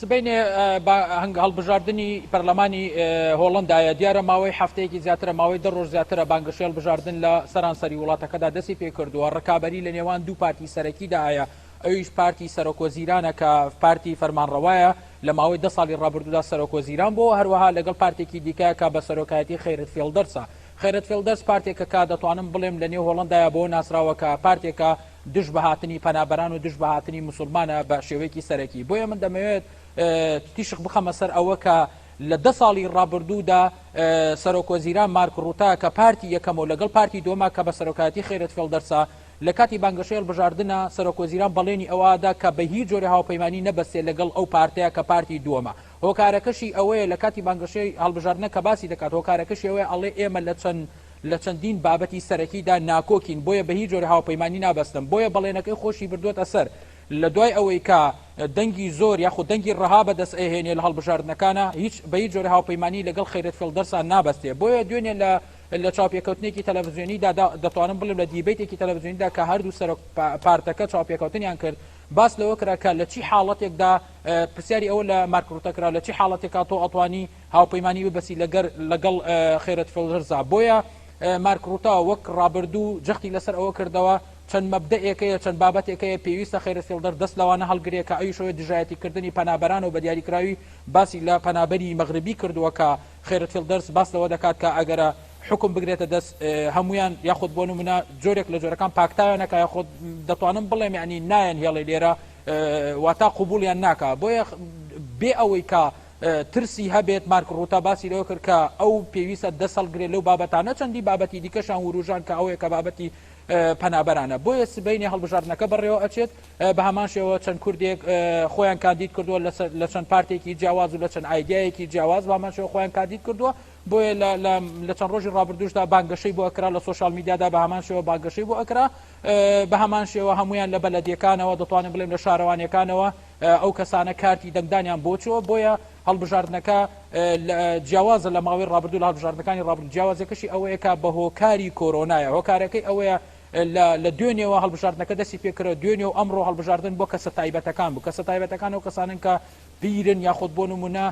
سبەینێ هەڵبژاردنی پەرلەمانی هۆڵندایە، دیارە ماوەی هەفتەیەکی زیاترە، ماوەی 10 ڕۆژ زیاترە بانگەشەی هەڵبژاردن لە سەرانسەری وڵاتەکەدا دەستی پێکردووە، ڕکابەری لە نێوان دوو پارتی سەرەکیدا هەیە، ئەویش پارتی سەرۆکوەزیرانە کە پارتی فەرمانڕەوایە لە ماوەی 10 ساڵی ڕابردوودا سەرۆکوەزیران بووە، هەروەها لەگەڵ پارتێکی دیکە کە بە سەرۆکایەتی خێرت فیڵدەرسە. خێرت فیڵدەرس پارتێکە کە دەتوانم بڵێم لە نێو هۆڵندایە بەوە ناسراوە کە پارتێکە دژ بە هاتنی پەنابەران و دژ بە هاتنی موسوڵمانە بە شێوەیەکی سەرەکی. بۆیە من دەمەوێت تیشک بخەمە سەر ئەوە کە لە دە ساڵی ڕابردوودا سەرۆکوەزیران مارک ڕوتا کە پارتی یەکەمە و لەگەڵ پارتی دووەمە کە بە سەرۆکایەتی خێرت فیڵدەرسە لە کاتی بانگەشەی هەڵبژاردنا سەرۆکوەزیران بەڵێنی ئەوە دا کە بە هیچ جۆرێ هاوپەیمانی نەبەستێ لەگەڵ ئەو پارتەیە کە پارتی دووەمە. هۆکارەکەشی ئەوەیە لە کاتی بانگەشەی هەڵبژاردنە کە باسی دەکات هۆکارەکەشی ئەوەیە ئەڵێ ئێمە لە چەند لە چەندین بابەتی سەرەکیدا ناکۆکین، بۆیە بە هیچ جۆرێ هاوپەیمانی نابەستم، بۆیە بەڵێنەکەی خۆشی بردووەتە سەر. لە دوای ئەوەی کە دەنگی زۆر یاخود دەنگی ڕەها بەدەست ئەهێنێ لە هەڵبژاردنەکانا، هیچ بە هیچ جۆرێ هاوپەیمانی لەگەڵ خیرت فیڵدەرسا نابەستێ. بۆیە دوێنێ لە لە چاوپێکەوتنێکی تەلەڤزیۆنیدا دەتوانم بڵێم لە debate ێکی تەلەڤزیۆنیدا کە هەردوو سەرۆک پارتەکە چاوپێکەوتنیان کرد، باس لەوە کرا کە لە چی حاڵەتێکدا پرسیاری ئەوە لە مارک ڕوتە کرا لە چی حاڵەتێکا تۆ ئەتوانی هاوپەیمانی ببەسی لەگەر لەگەڵ خێرت فیڵدەرزا. بۆیە مارک ڕوتا وەک ڕابردوو جەختی لەسەر ئەوە کردەوە چەند مەبدەئێک هەیە، چەند بابەتێک هەیە پێویستە خێرت فیڵدەر دەست لەوانە هەڵگرێ کە ئەویش ئەوەیە دژایەتی کردنی پەنابەرانە و بە دیاریکراوی باسی لە پەنابەری مەغربی کردووە کە خێرت فیڵدەرز باس لەوە دەکات کە ئەگەرە حوکم بگرێتە دەست هەموویان یاخود بۆ نمونە جۆرێک لە جۆرەکان پاکتاویان نەکا یاخود دەتوانم بڵێم یعنی نایەن هێڵی لێرە واتا قوبولیان ناکا. بۆیە بێ ئەوەی کە ترسی هەبێت مارک ڕوتا باسی لەوە کرد کە ئەو پێویستە دەست هەڵگرێت لەو بابەتانە، چەندی بابەتی دیکەشان وروژان کە ئەوەیە کە بابەتی پەنابەرانە. بۆیە سبەینێ هەڵبژاردنەکە بەڕێوە ئەچێت، بە هەمان شێوە چەند کوردێک خۆیان کاندید کردووە لە چەند پارتێکی جیاواز و لە چەند ئایدیایەکی جیاواز بە هەمان شێوە خۆیان کاندید کردووە. بۆیە لە چەند ڕۆژی ڕابردووشدا بانگەشەی بۆ ئەکرا لە social media دا بە هەمان شێوە بانگەشەی بۆ ئەکرا، بە هەمان شێوە هەمویان لە بەلەدیەکانەوە دەتوانم بڵێم لە شارەوانیەکانەوە ئەو کەسانە کارتی دەنگدانیان بۆ چووە. بۆیە هەڵبژاردنەکە جیاوازە لە ماوەی ڕابردوو لە هەڵبژاردنەکانی ڕابردوو، جیاوازەکەشی ئەوەیە کە بە هۆکاری کۆرۆنایە. هۆکارەکەی ئەوەیە لە دوێنێوە هەڵبژاردنەکە دەستی پێکرا، دوێنێ و ئەمڕۆ هەڵبژاردن بۆ کەسە تایبەتەکان بوو. کەسە تایبەتەکان ئەو کەسانن کە پیرن یاخود بۆ نمونە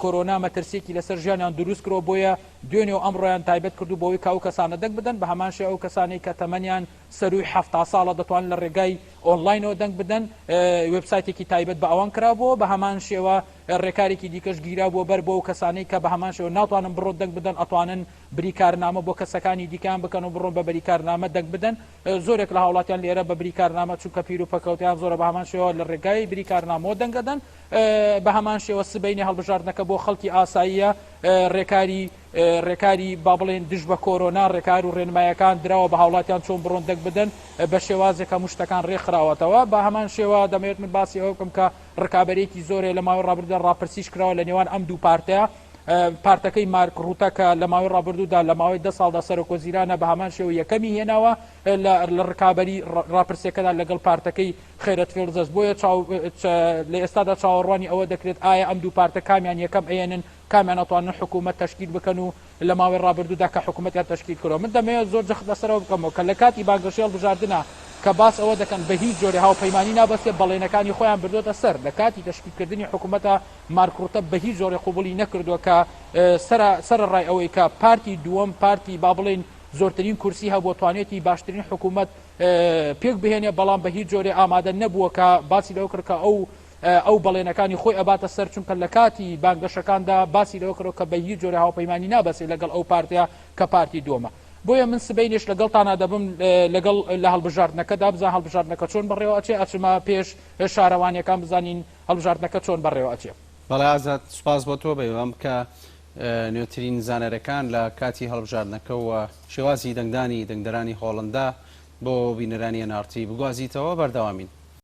کۆرۆنا مەترسیەکی لەسەر ژیانیان دروست کردوە، بۆیە دوێنێ و ئەمڕۆیان تایبەت کردو بەوەی کە ئەو کەسانە دەنگ بدەن. بە هەمان شێوە ئەو کەسانەی کە تەمەنیان سەرووی 70 ساڵە دەتوانن لە ڕێگای ئۆنلاینەوە دەنگ بدەن، وێبسایتێکی تایبەت بە ئەوان کرابووە. بە هەمان شێوە ڕێکارێکی دیکەش گیرابووە بەر بۆ ئەو کەسانەی کە بە هەمان شێوە ناتوانن بڕۆن دەنگ بدەن، ئەتوانن بریکارنامە بۆ کەسەکانی دیکەیان بکەن و بڕۆن بە بریکارنامە دەنگ بدەن. زۆرێک لە هاوڵاتیان لێرە بە بریکارنامە چونکە پیر و پەکەوتەیان زۆرە بە هەمان شێوە لە ڕێگای بریکارنامەوە دەنگ ئەدەن. بە هەمان شێوە سبەینێ هەڵبژاردنەکە بۆ خەڵکی ئاساییە، ڕێکاری ڕێکاری با بڵێن دژ بە کۆرۆنا ڕێکار و ڕێنمایەکان دراوە بە هاوڵاتیان چۆن بڕۆن دەنگ بدەن بە شێوازێک هەموو شتەکان ڕێکخراوەتەوە. بە هەمان شێوە دەمەوێت من باسی ئەوە بکەم کە ڕکابەرێکی زۆرێ لە ماوەی ڕابردوودا ڕاپرسیش کراوە لە نێوان ئەم دوو پارتەیە. پارتەکەی مارک ڕوتە کە لە ماوەی ڕابردوودا لە ماوەی 10 ساڵدا سەرۆکوەزیرانە بە هەمان شێوە یەکەمی هێناوە لە ڕکابەری ڕاپرسیەکەدا لەگەڵ پارتەکەی خێرت فیڵدەرس. بۆیە لە ئێستادا چاوەڕوانی ئەوە دەکرێت ئایا ئەم دوو پارتە کامیان یەکەم ئەیەنن، کامیان ئەتوانن حکوومەت تەشکیل بکەن و لە ماوەی ڕابردوودا کە حکوومەتیان تەشکیل کردووە. من دەمەوێت زۆر جەخت لەسەرەوە بکەمەوە کە لە کاتی بانگەشەی هەڵبژاردنە کە باس ئەوە دەکەن بە هیچ جۆرێ هاوپەیمانی نابەستێ، بەڵێنەکانی خۆیان بردۆتە سەر. لە کاتی تەشکیلکردنی حکوومەتە مارک ڕوتە بە هیچ جۆرێ قوبوڵی نەکردووە کە سەرەڕای ئەوەی کە پارتی دووەم پارتی با بڵێین زۆرترین کورسی هەبووە توانێتی باشترین حکوومەت پێک بهێنێ، بەڵام بە هیچ جۆرێ ئامادە نەبووە کە باسی لەوە کرد کە ئەو ئەو بەڵێنەکانی خۆی ئەباتە سەر، چونکە لە کاتی بانگەشەکاندا باسی لەوە کردووە کە بە هیچ جۆرێ هاوپەیمانی نابەسێ لەگەڵ ئەو پارتەیە کە پارتی دووەمە. بۆیە من سبەینێش لەگەڵتانا دەبم لەگەڵ لە هەڵبژاردنەکەدا بزان هەڵبژاردنەکە چۆن بەڕێوە ئەچێ، ئەچمە پێش شارەوانیەکان بزانین هەڵبژاردنەکە چۆن بەڕێوە ئەچێ. بەڵێ ئازاد، سوپاس بۆ تۆ، بەهیوام کە نوێترین زانیاریەکان لە کاتی هەڵبژاردنەکە و شێوازی دەنگدانی دەنگدەرانی هۆڵندا بۆ بینەرانی ئێن ئاڕ تی بگوازیتەوە. بەردەوامین.